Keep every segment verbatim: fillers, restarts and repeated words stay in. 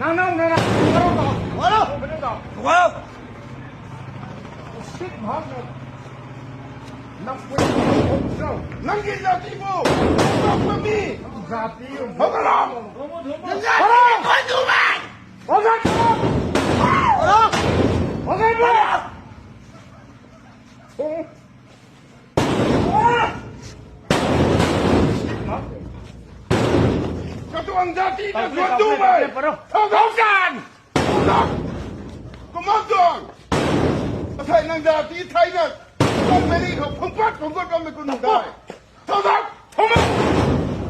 ꯅꯪ, ꯅꯪ, ꯅꯪ, ꯊꯣꯛꯂꯛꯑꯣ꯫ ꯊꯣꯛꯂꯛꯑꯣ꯫ ꯅꯪ ꯅꯪꯒꯤ ꯖꯥꯇꯤꯕꯨ ꯉꯥꯛꯄ ꯃꯤ꯫ ꯖꯥꯇꯤ ꯍꯧꯒꯠꯂꯣ! ꯍꯧꯒꯠꯂꯣ! ꯍꯧꯒꯠꯂꯣ! ꯍꯧꯒꯠꯂꯣ! ꯀꯇꯣꯡ ꯖꯥꯇꯤꯗ ꯇꯧꯁꯦ, ꯌꯣꯟꯗꯨ ꯇꯧꯁꯦ, ꯃꯩ! ꯇꯧꯁꯦ, ꯄꯔꯣ꯫ ꯊꯧꯗꯣꯛ ꯆꯥꯟ! ꯊꯧꯗꯣꯛ! ꯀꯃꯥꯟꯗꯣꯟ! ꯉꯁꯥꯏ ꯅꯪ ꯖꯥꯇꯤ ꯊꯥꯏꯅ ꯃꯔꯤ ꯈꯛ ꯐꯨꯡꯄꯠ ꯐꯨꯡꯄꯠ ꯀꯝꯃꯤ ꯀꯨꯟ ꯍꯨꯝꯗꯥꯏ꯫ ꯊꯧꯗꯣꯛ! ꯊꯧꯗꯣꯛ!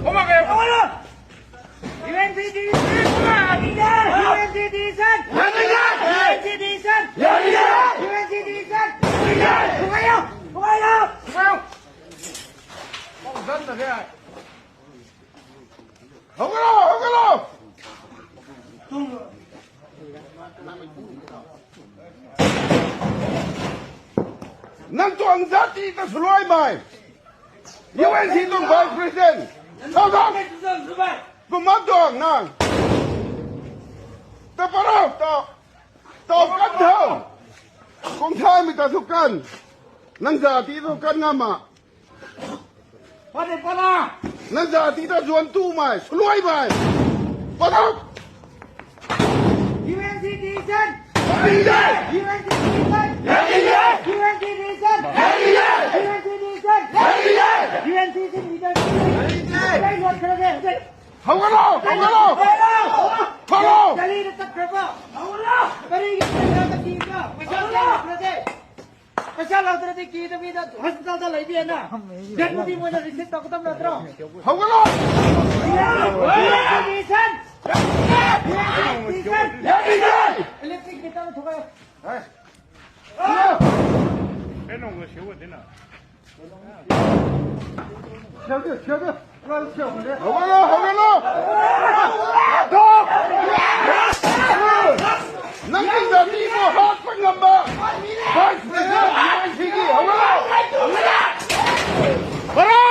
ꯊꯧꯗꯣꯛ! ꯌꯥꯅꯤꯡꯗꯦ! ꯌꯨ ꯑꯦꯟ ꯁꯤ ꯗꯤ ꯁꯟ! ꯌꯥꯅꯤꯡꯗꯦ! ꯌꯨ ꯑꯦꯟ ꯁꯤ ꯗꯤ ꯁꯟ! ꯌꯥꯅꯤꯡꯗꯦ! ꯌꯨ ꯑꯦꯟ ꯁꯤ ꯗꯤ ꯁꯟ! ꯌꯥꯅꯤꯡꯗꯦ! ꯌꯨ ꯑꯦꯟ ꯁꯤ ꯗꯤ ꯁꯟ! ꯌꯥꯅꯤꯡꯗꯦ! ꯊꯨꯒꯥꯏꯌꯣ! ꯊꯨꯒꯥꯏꯌꯣ! ꯊꯨꯒꯥꯏꯌꯣ! ꯍꯧꯒꯠꯂꯣ! ꯍꯧꯒꯠꯂꯣ! ꯅꯪ ꯇꯣ ꯑꯪꯖꯥꯇꯤ ꯇ ꯁꯨꯂꯣꯏ ꯃꯥꯏ! ꯌꯨ ꯑꯦꯟ ꯁꯤ ꯇꯣ vice president! ꯊꯧꯗꯣꯛ! ꯀꯨꯃꯥꯟꯗꯣꯟ ꯅꯪ! ꯇ ꯄꯔꯣ! ꯇ, ꯇ ꯀꯟ ꯊꯧ! ꯀꯣꯡꯊꯥꯏ ꯃꯤꯇ ꯊꯨꯀꯟ! ꯅꯪ ꯖꯥꯇꯤ ꯊꯨꯀꯟ ꯉꯝꯃ! ꯐꯔꯦ, ꯄꯂꯥ! ꯅꯪ ꯖꯥꯇꯤꯗ ꯖꯣꯟ ꯇꯨ ꯃꯥꯏ, ꯁꯨꯂꯣꯏ ꯃꯥꯏ! ꯄꯂꯥ! ꯌꯨ ꯑꯦꯟ ꯁꯤ ꯗꯤ ꯁꯟ! ꯌꯥꯅꯤꯡꯗꯦ! ꯌꯨ ꯑꯦꯟ ꯁꯤ ꯗꯤ ꯁꯟ! ꯌꯥꯅꯤꯡꯗꯦ! ꯌꯨ ꯑꯦꯟ ꯁꯤ ꯗꯤ ꯁꯟ! ꯌꯥꯅꯤꯡꯗꯦ! ꯌꯨ ꯑꯦꯟ ꯁꯤ ꯗꯤ ꯁꯟ! ꯌꯥꯅꯤꯡꯗꯦ! ꯌꯨ ꯑꯦꯟ ꯁꯤ ꯗꯤ ꯁꯟ! ꯌꯥꯅꯤꯡꯗꯦ! ꯂꯣꯏ ꯂꯣꯠꯈ꯭ꯔꯒꯦ ꯍꯧꯖꯤꯛ! ꯍꯧꯒꯠꯂꯣ! ꯍꯧꯒꯠꯂꯣ! ꯊꯣꯛꯂꯛꯑꯣ! ꯗꯦꯜꯂꯤꯗ ꯆꯠꯈ꯭ꯔꯕ? ꯀꯔꯤꯒꯤ ꯆꯠꯈ꯭ꯔꯕ ꯊꯤꯕ? ꯄꯩꯁꯥ ꯆꯠꯈ꯭ꯔꯒꯦ! ꯄꯩꯁꯥ ꯂꯧꯗ꯭ꯔꯗꯤ ꯀꯤꯗꯕꯤꯗ ꯍꯣꯁꯄꯤꯇꯥꯜꯗ ꯂꯩꯕꯤꯌꯦꯅ꯫ ꯗꯦꯠ ꯕꯣꯗꯤ ꯃꯣꯏꯅ ꯔꯤꯁꯤꯞ ꯇꯧꯒꯗꯕ ꯅꯠꯇ꯭ꯔꯣ? ꯍꯧꯒꯠꯂꯣ! ꯔꯤꯁꯟ! ꯔꯤꯁꯟ! ꯏꯂꯦꯛꯇ꯭ꯔꯤꯛ ꯃꯤꯇꯔ ꯊꯨꯒꯥꯏꯌꯣ꯫ ꯍꯧꯒꯠꯂꯣ, ꯍꯧꯒꯠꯂꯣ! ꯅꯪꯒꯤ ꯖꯥꯇꯤꯕꯨ ꯍꯥꯠꯄ ꯉꯝꯕ vice president ꯁꯤꯒꯤ ꯍꯧꯒꯠꯂꯣ! ꯍꯧꯒꯠꯂꯣ!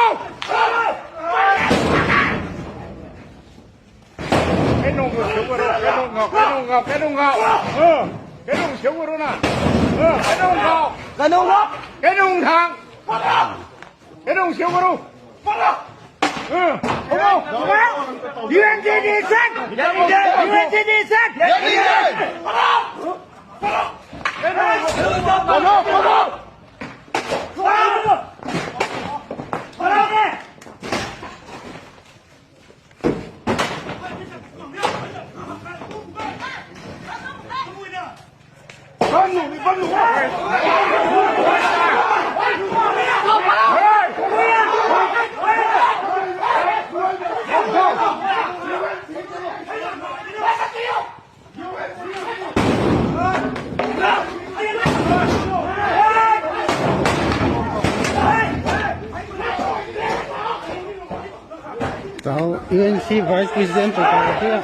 ꯀꯩꯅꯣ ꯁꯦꯝꯒꯔꯣ ꯅꯪ꯫ ꯀꯩꯅꯣ ꯊꯥꯡ꯫ ꯀꯩꯅꯣ ꯊꯥꯡ꯫ ꯀꯩꯅꯣ ꯁꯦꯝꯒꯔꯣ꯫ U N C D set! U N C D set! Tahu U N C Vice President tu kata dia.